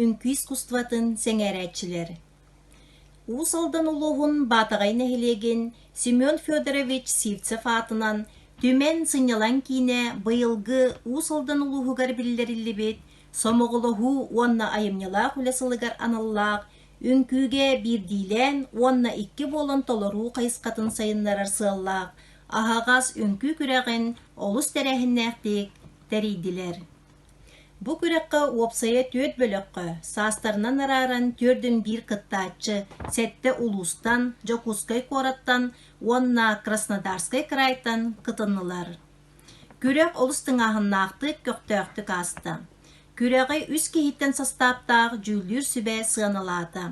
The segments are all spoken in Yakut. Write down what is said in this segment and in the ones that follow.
үҥкүү искусствотын сэҥээрээччилэр! Уус Алдан улууһун Баатаҕай нэһилиэгин Семен Федорович Сивцев аатынан Түмэн сынньалаҥ киинэ быйылгы Уус Алдан улууһугар биллэриллибит Сомоҕолоһуу уонна айымньылаах үлэ сылыгар аналлаах үҥкүүгэ биирдиилээн уонна икки буолан толоруу хайысхатын сайыннарар сыаллаах аһаҕас үҥкүү күрэҕин олус тэрээһиннээхтик тэрийдилэр. Бу күрэххэ уопсайа түөрт бөлөххө, саастарынан арааран 41 кыттааччы, сэттэ улуустан, Дьокуускай куораттан уонна Краснодарскай кыраайтан кытыннылар. Күрэх олус тыҥааһыннаахтык, көхтөөхтүк ааста. Күрэҕи үс киһиттэн састааптаах дьүүллүүр сүбэ сыаналаата.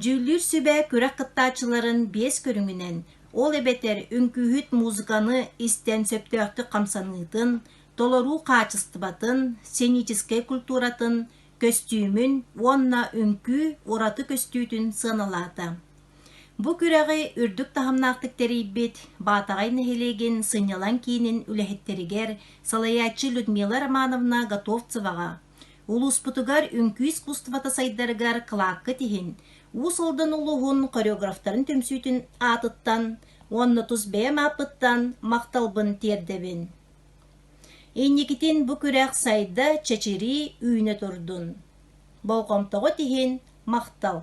Дьүүллүүр сүбэ күрэх кыттааччыларын биэс көрүҥүнэн, ол эбэтэр үҥкүүһүт музыканы истэн сөптөөхтүк хамсаныытын, толоруу хаачыстыбатын, сценическэй культуратын, көстүүмүн уонна үҥкүү ураты көстүүтүн сыаналаата. Бу күрэҕи үрдүк таһымнаахтык тэрийбит Баатаҕай нэһилиэгин сынньалаҥ киинин үлэһиттэригэр салайааччы Людмила Романовна Готовцеваҕа, улууспутугар үҥкүү искусствота сайдарыгар кылааккыт иһин Уус Алдан улууһун хореографтарын түмсүүтүн аатыттан уонна тус бэйэм ааппыттан махталбын тиэрдэбин. Инникитин бу күрэх сайда, чэчирии, үүнэ турдун. Болҕомтоҕут иһин махтал!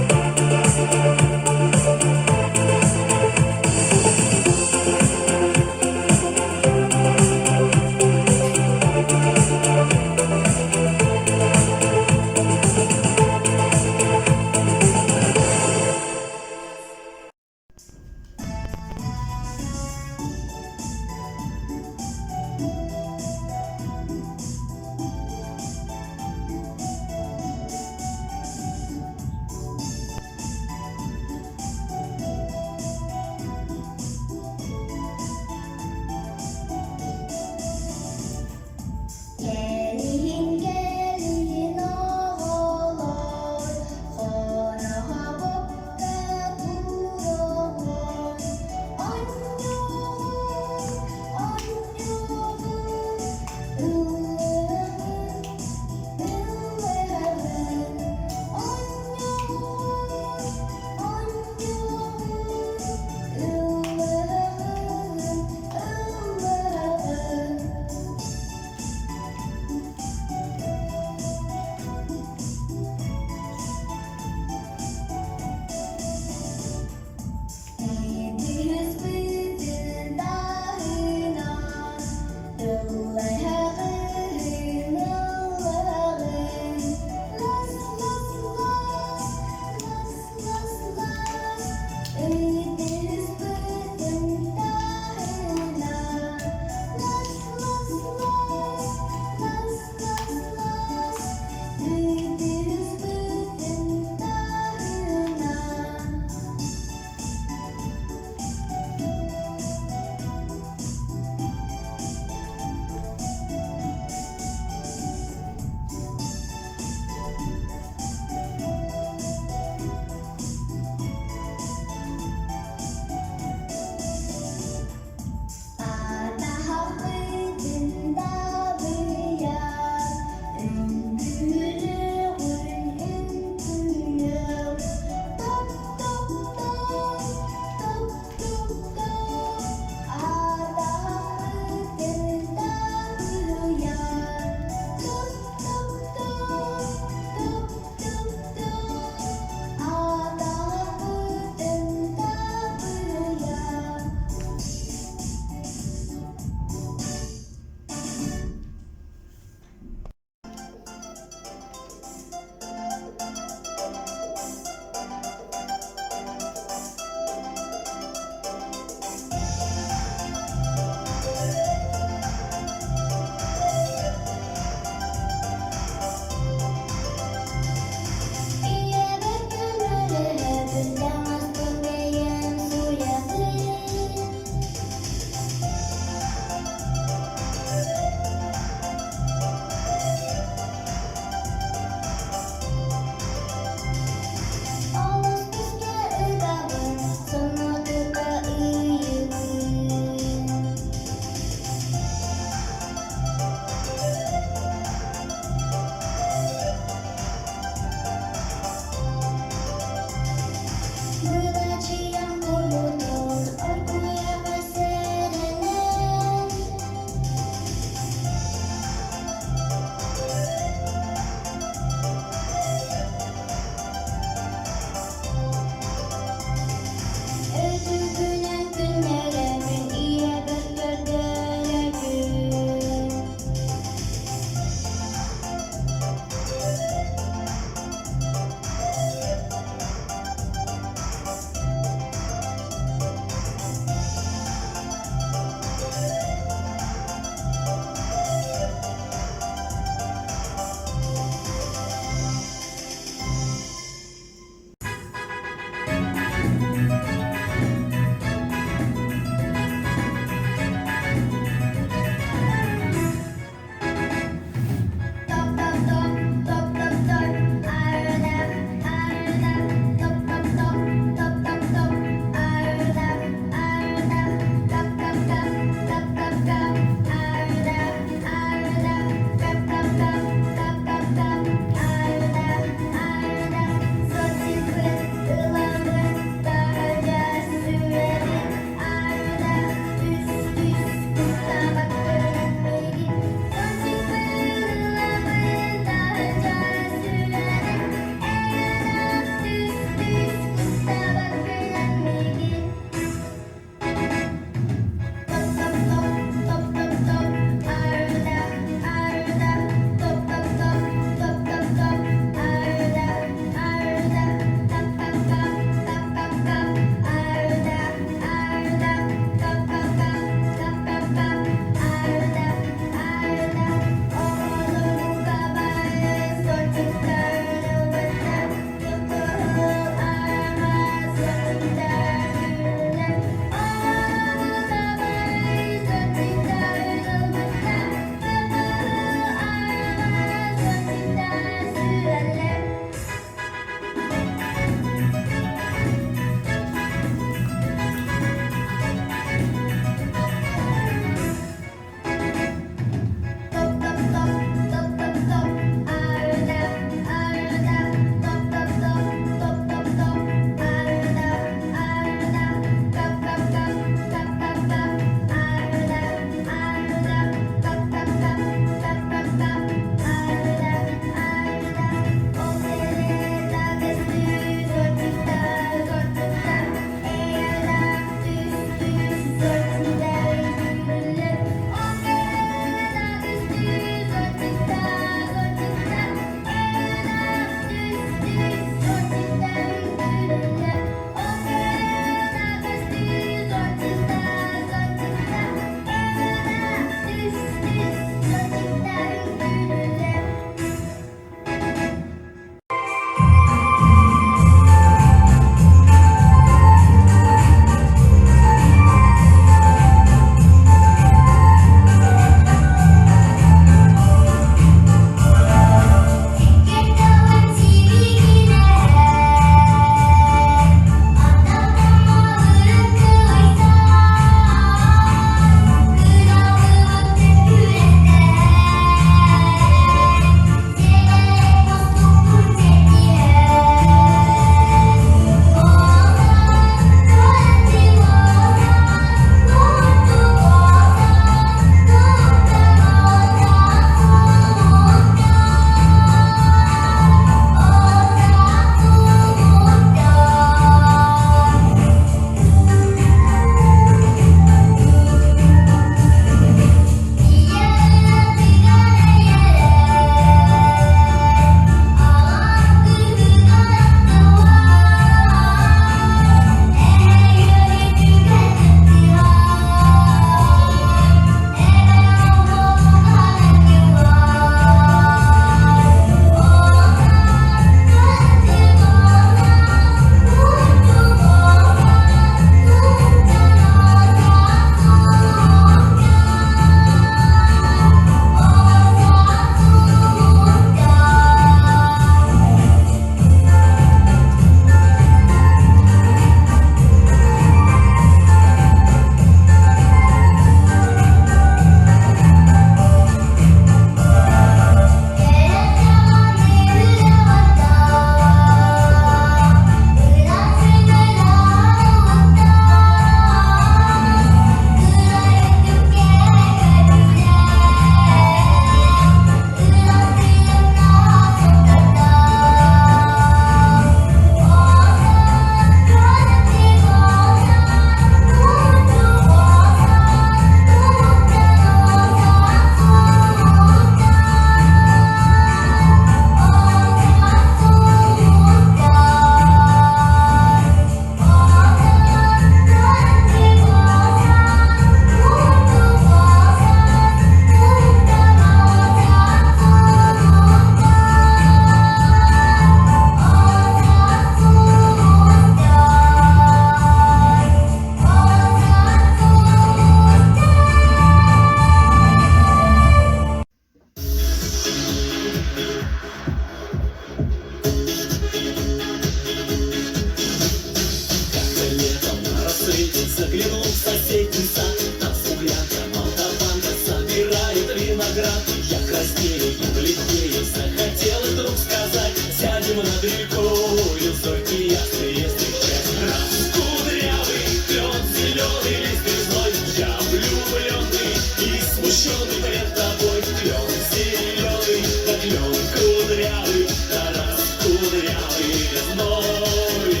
кудрявый, да раскудрявый резной.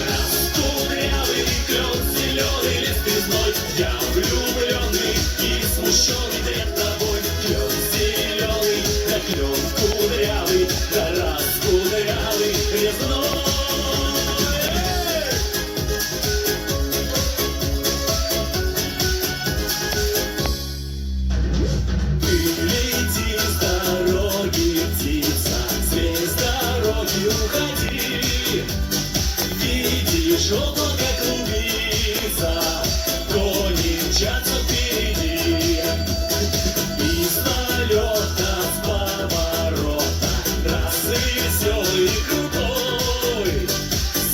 Раскудрявый клен зеленый лист резной, я влюбленный и смущенный пред тобой. Клен зеленый, да клен кудрявый, да раскудрявый резной. Ты лети с дороги, птица, с дороги уходи. Видишь, облако клубится, кони мчатся впереди. И с налета, с поворота, трассы веселый и крутой,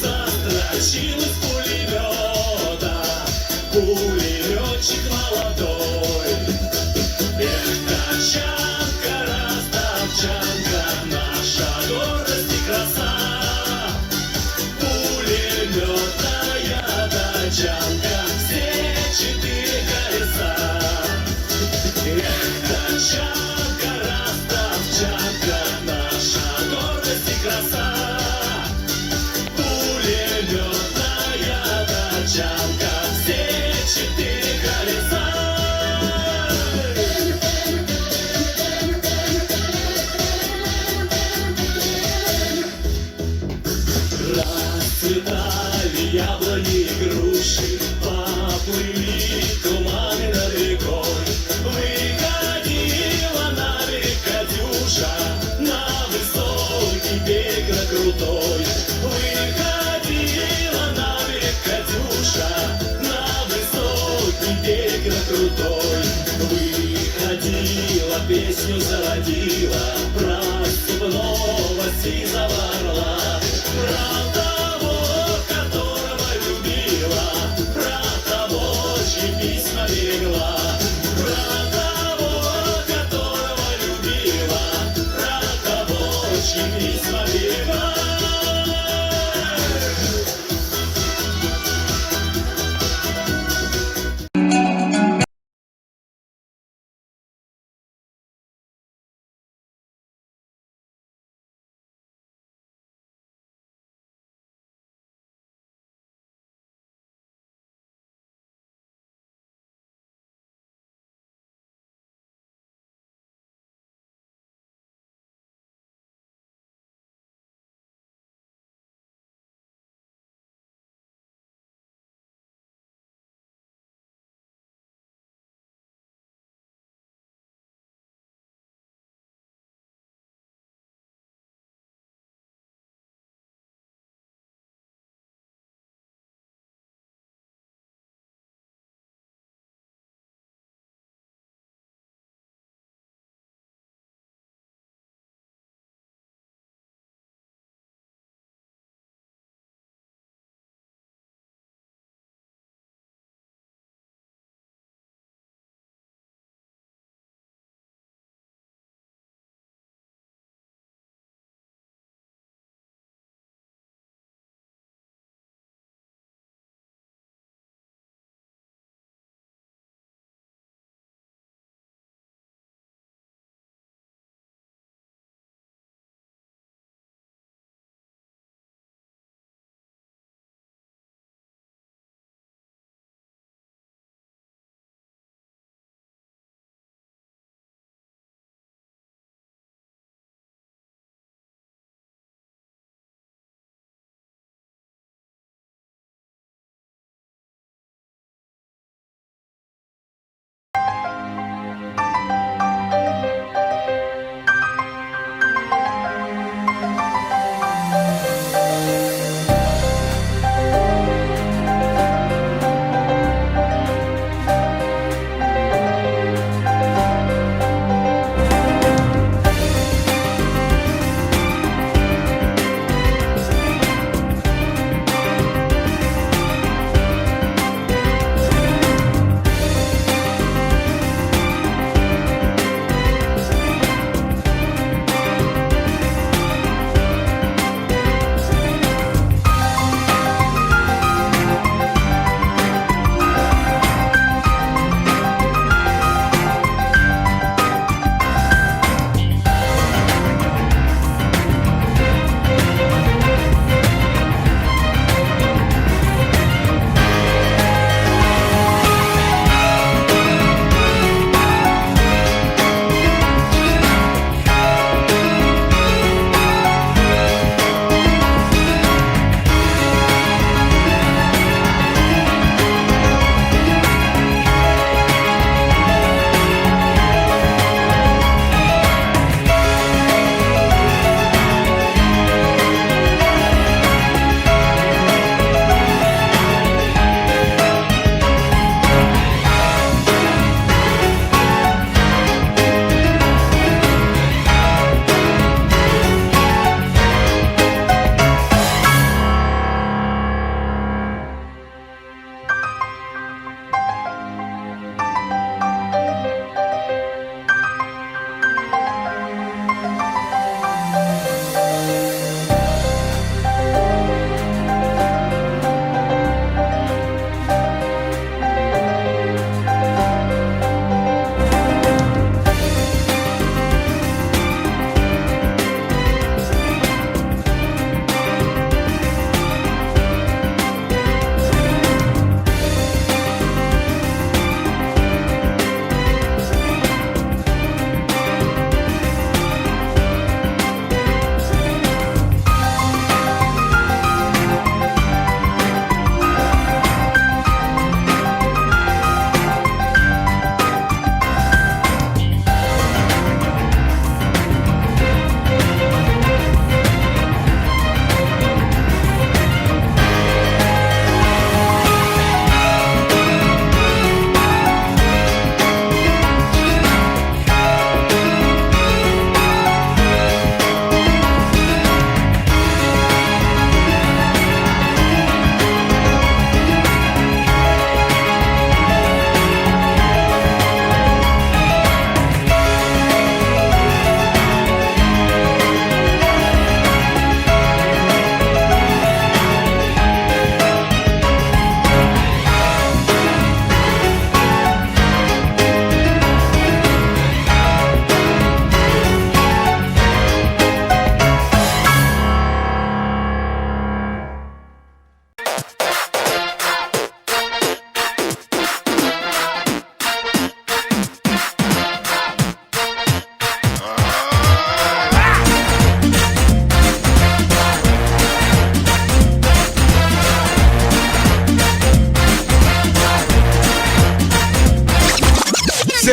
застрочил из пулемета пулеметчик молодой. Эх, тачанка, растопчанка, наша гордость и краса. Пулеметная тачанка, все четыре колеса. Эх, тачанка, растопчанка, наша гордость и краса. Пулеметная тачанка, все четыре колеса. Расцветали яблони и груши, поплыли туманы над рекой. Выходила на берег Катюша, на высокий берег, на крутой. Выходила на берег Катюша, на высокий берег, на крутой. Выходила, песню заводила про степного сизого орла, про того, которого любила, про того, чьи письма берегла, про того, которого любила, про того, чьи письма берегла.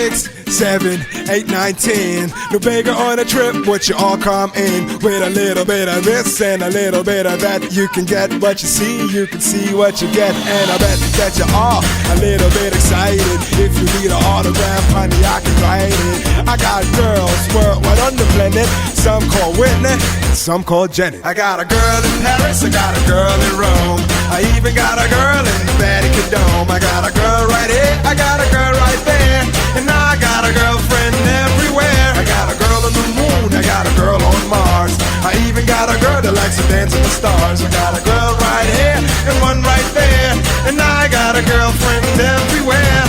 6, 7, 8, 9, 10. No bigger on a trip, what you all come in with a little bit of this and a little bit of that. You can get what you see, you can see what you get, and I bet that you're all a little bit excited. If you need an autograph, honey, I can write it. I got girls worldwide on the planet. Some call Whitney, some call Jenny. I got a girl in Paris, I got a girl in Rome. I even got a girl in the Vatican Dome. I got a girl right here, I got a girl right there, and I got a girlfriend everywhere. I got a girl on the moon, I got a girl on Mars. I even got a girl that likes to dance in the stars. I got a girl right here and one right there, and I got a girlfriend everywhere.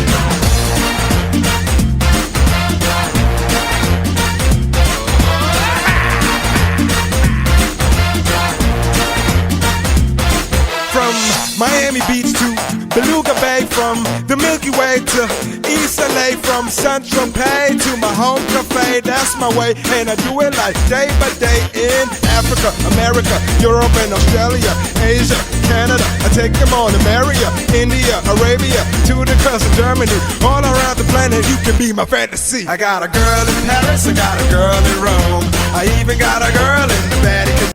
From Miami Beach to Beluga Bay, from the Milky Way to East LA, from Central Pay to my home cafe. That's my way, and I do it like day by day in Africa, America, Europe, and Australia, Asia, Canada. I take them all to America, India, Arabia, to the coast of Germany, all around the planet. You can be my fantasy. I got a girl in Paris, I got a girl in Rome, I even got a girl in the Vatican.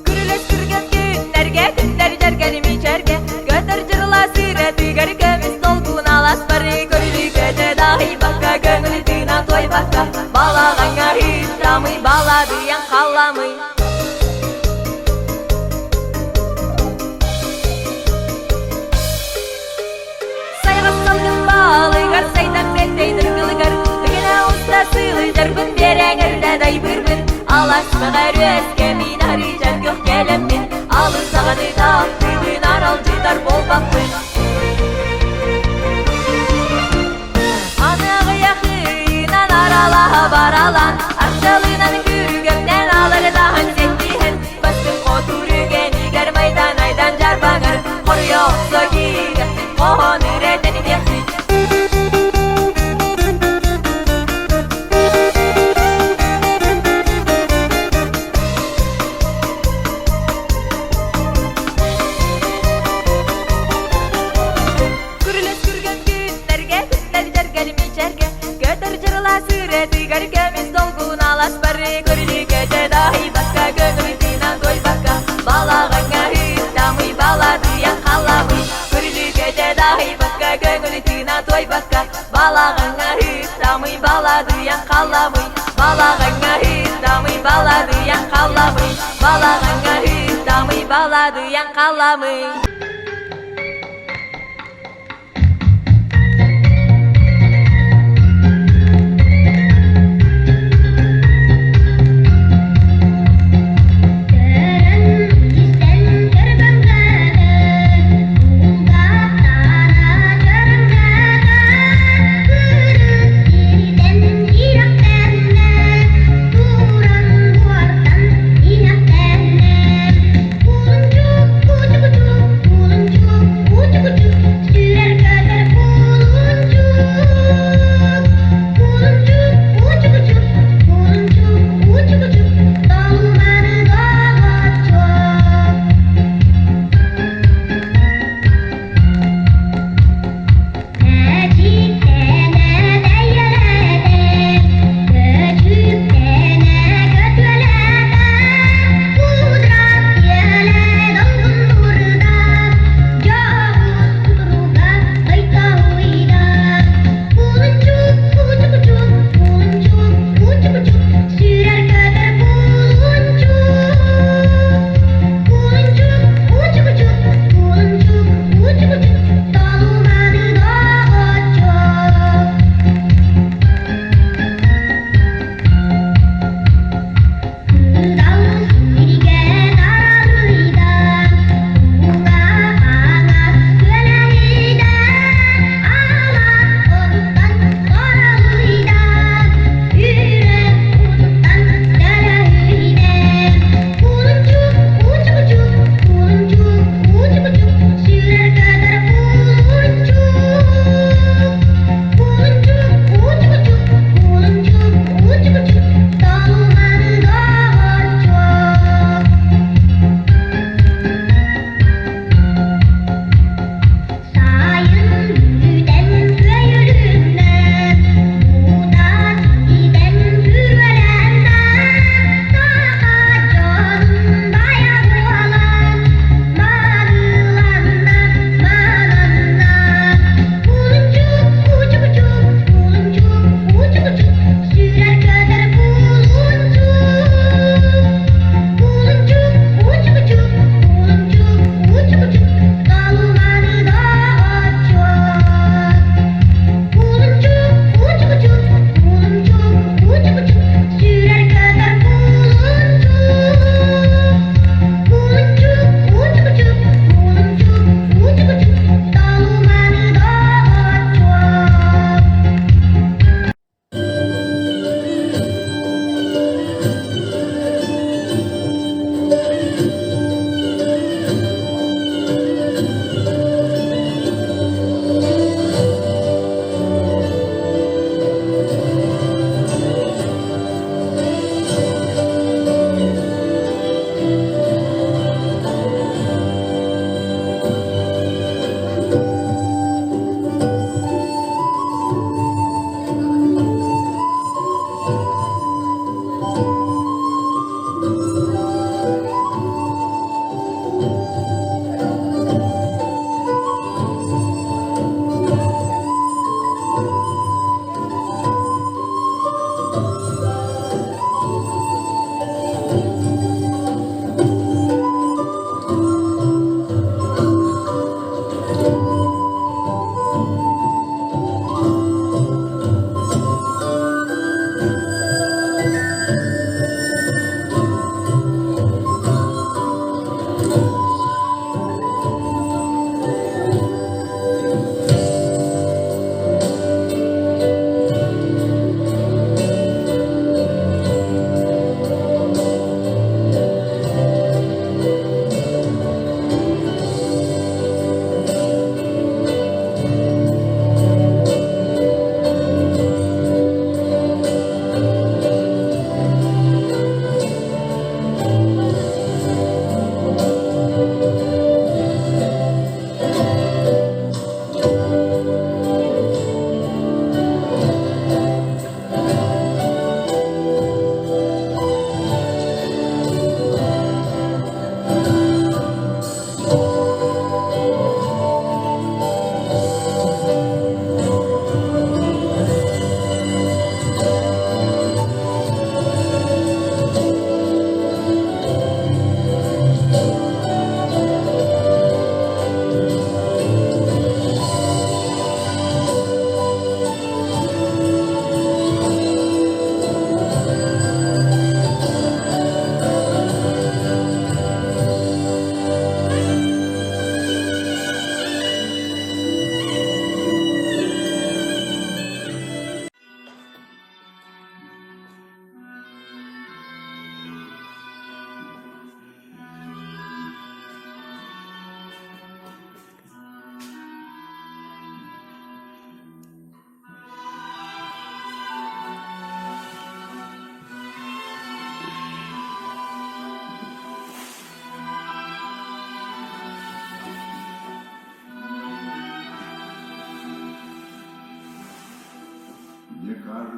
Күрүлэс күргэн күннэргэ, күннэр дьэргэним ичэргэ, Көтөр дьырыла сыыратыгар көмүс толкун аласпары көрүлүү көтө даһыйбакка, көҥүл тыына туойбакка, балаҕаҥҥа ыттамый, баладыйан халламый. Сайҕас салгын баалыгар, сайдан бэттэй дыргылыгар, Тыгына уста сыылыйдарбын, биэрэҥэрдэ дайбырбын, Аласпаҕа өрүөскэмин, арыычан көх кэлэммин, Алыс даҕаны таптыыбын, аралдьытар буолбаппын. Аны аҕыйах ыйынан аралаһа баралаан, Арчалыынан күргэмнэн алардаһан сэттиһэн, Бастыҥ хотуур үгэнигэр майдан айдан дьарбаҥар, Хоруйа охсо киириэхпит, хоһоон үрэтэн иһиэхпит. Күрүлэс күргэн күннэргэ, күннэр мичэргэ, Көтөр дьырыла сыырэтигэр көмүс долгун алас бары көрүлүү көтө даһыйбакка, көҥүл тыынан туойбакка, Балаҕаҥҥа ыттамый, баладыйан халламый, Көрүлүү көтө даһыйбакка, көҥүлү тыына туойбакка, балаҕаҥҥа ыттамый, баладыйан халамый, балаҕаҥҥа ыттамый, баладыйан халамый, балаҕаҥҥа ыттамый, баладыйан халамый. Көрөн истэн көрбөҥҥөтө, кулгаахтара чөрөҥнөтө, кырыс сиртэн кирэхтэннэ, туран буортан иҥэхтэннэ. Кулунчук, кучу-кучу,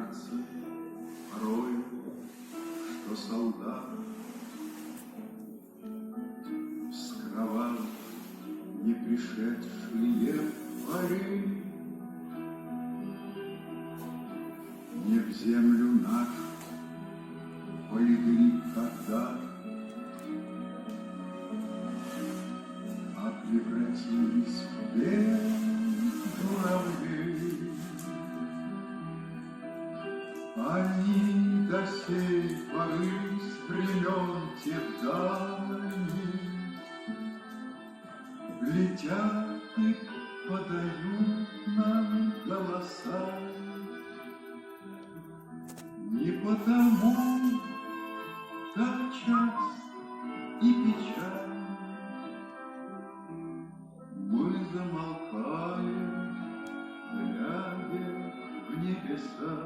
Снятся порою, что солдат Вскрывал не пришедшие поры. Не в землю нашу полегли когда, А превратились в белых журавлей. Они до сей поры с времен тех дальних Летят и подают нам голоса. Не потому так часто и печально Мы замолкаем, глядя в небеса.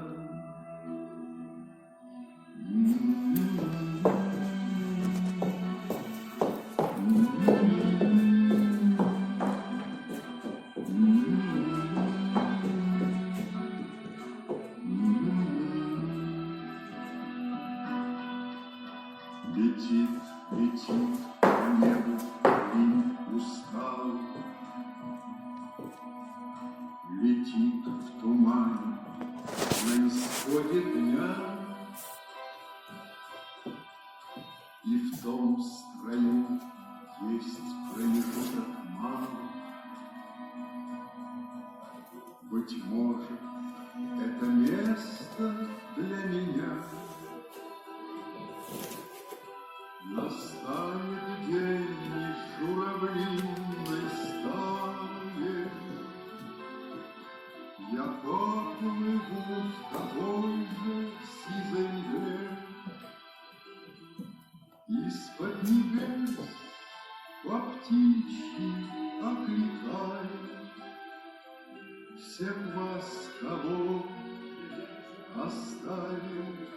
Летит, летит по небу и устал. Летит в тумане на исходе дня. И в том строю есть промежуток малый. Быть может, это место для меня. Настанет день и журавлиной стае Я поплыву в такой же сизой мгле. Из-под небес по птичьи окликая Всех вас, кого оставил.